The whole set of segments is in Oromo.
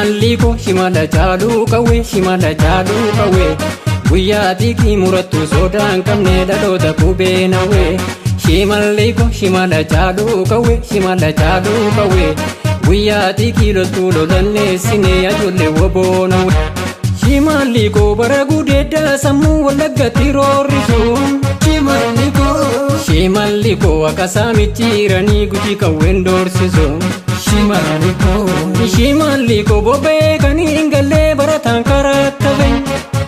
Shimalli koo shimala caaluu qawwee, shimala caaluu qawwee. Guyyaa xiiqii murattu sodaa hin qabne dhaloota qubee nawwee. Shimalli koo shimala caaluu qawwee, shimala caaluu qawwee. Guyyaa xiiqii loltuu lolanneessinee ajoollee woboonawwee. Shimalli koo bara gudeeddaa sammuu Wallaggatti roorrisu. Shimalli koo. Shimalli koo akka saamichiiranii Gujii qawween doorsisu. Shimalli koo. Shimalli koo bobba'ee kan hin gallee barataan karaa tafe.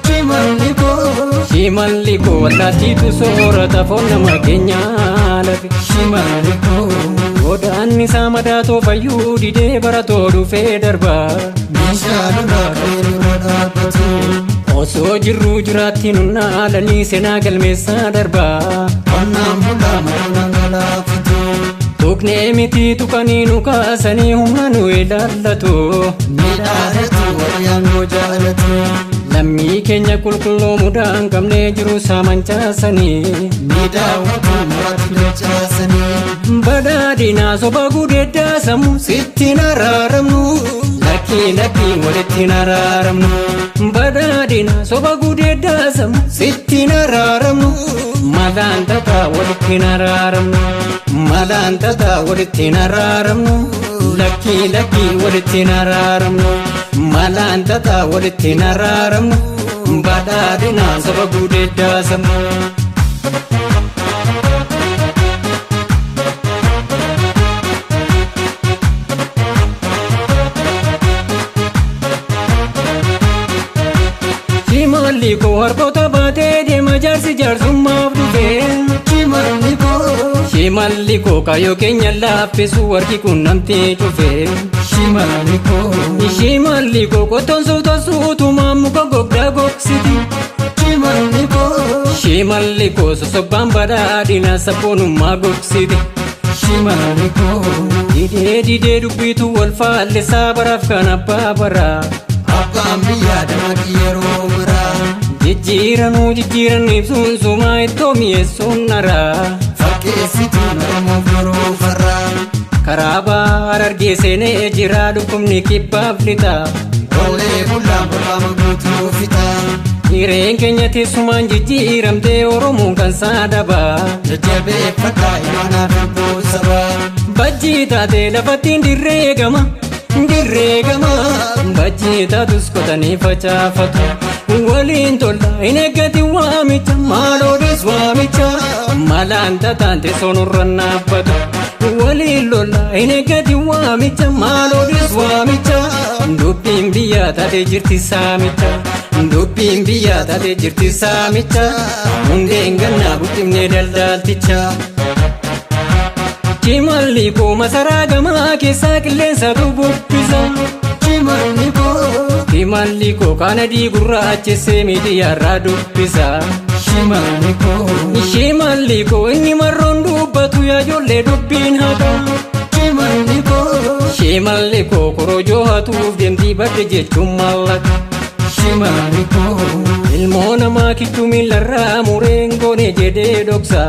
Shimalli koo. Shimalli koo allaattiitu soorata foon nama keenyaa lafe. Shimalli koo. Godaanni isaa madaatoo fayyuu didee baratoo dhufee darba. Meeshaa lolaa ka'ee dura dhaabbatu. Osoo jirruu jiraatti nunnaalanii seenaa galmeessaa darba. Qonnaan bulaa mana galaafatu. Tuqnee miti tuqanii nu kaasanii humna nu ilaallatu. Miidhaadhatu warri aangoo jaalatu. Lammii keenya qulqulluu mudaa hin qabnee jiru saamanchaasanii. Ni daawwatu muraatti dachaasanii. Badhaadhinaa soba gudeeddaa sammuu sitti hin araaramnu. Lakkii, lakkii, walitti hin araaramnu. Badhaadhinaa soba gudeeddaa sammuu sitti hin araaramnu. Malaan tataa walitti hin araaramnu. Malaan tataa walitti hin araaramnu. Lakkii, lakkii, walitti hin araaramnu. Malaan tataa walitti hin araaramnu. Badhaadhinaa soba gudeeddaa sammuu. Shimalli koo harkoota baatee deema jaarsi jaarsummaaf dhufee. Shimalli koo. Shimalli koo kaayyoo keenya laaffisu warri qunnamtii cufee. Shimalli koo. Shimalli koo qottoon suuta suutumaan muka gogdaa gogsiti. Shimalli koo. Shimalli koo sosobbaan badhaadhina sabboonummaa gogsiti. Shimalli koo. Didee didee dubbitu wal faallisaa baraaf kan abbaa baraa. Abbaan biyyaa damaqii yeroo maraa. Jijjiiranuu jijjiiran ibsuun sumaa ittoo mi'eessuun naraa. Fakkeessituun Oromoof yeroo farraa. Karaa baar argee seenee jira dhukkubni kibbaaf lixa. Ollee bullaan borbaama guutuu fixa. Hireen keenya teessumaan jijjiiramtee Oromoon kan saadaba. Jajjabeeffadhaa imaanaa fi buusabaa. Bajjii taatee lafattiin dirree gama, dirree gama. Bajjii taatus qotanii facaafatu. Waliin tola hin eeggatin waamicha, maaloodhis waamicha. Malaan tataan teessoon irra naabbatu. Waliin lola hin eeggatin waamicha, maaloodhis waamicha. Dubbiin biyyaa taatee jirti saamicha. Dubbiin biyyaa taatee jirti saamicha. Hundeen gannaa buqqifnee daldaalticha. Shimalli koo masaraa gamaa keessaa qilleensatu bubbisa. Shimalli koo. Shimalli koo kanadii gurraachessee miidiyaarraa dubbisa. Shimalli koo. Shimalli koo inni marroon dubbatu yaa ijoollee dubbiin haqa. Shimalli koo. Shimalli koo korojoo hatuuf deemtii badde jechuun maallaqa. Shimalli koo. Ilmoo namaa kichuu miilarraa mureen goone jedhee dhoksa.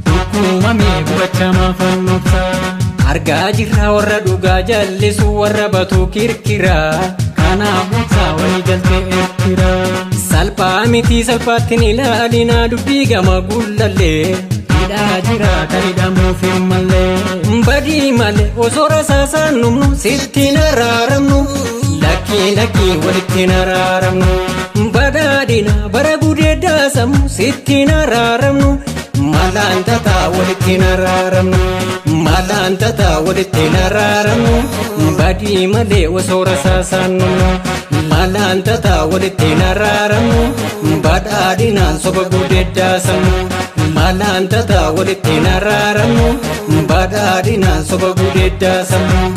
Dhukkuumamee gubachaa maafannoksa. Argaa jirra warra dhugaa jallisu warra batu kirkiraa. Kanaaf obsaa walii galtee erkiraa. Salphaa miti salphaatti ni ilaalinaa dubbii gama gullallee. Hidhaa jira kan hidhamuuf hin mallee. Badii malee osoo rasaasaan numnu sitti hin araaramnu. Lakkii, lakkii, walitti hin araaramnu. Badhaadhina bara gudeeddaa sammuu sitti hin araaramnu. Malaan tataa walitti hin araaramnu. Malaan tataa walitti hin araaramnu. Badii malee osoo rasaasaan numnu. Malaan tataa walitti hin araaramnu. Badhaadhinaan soba gudeeddaa sammuu. Malaan tataa walitti hin araaramnu. Badhaadhinaan soba gudeeddaa sammuu.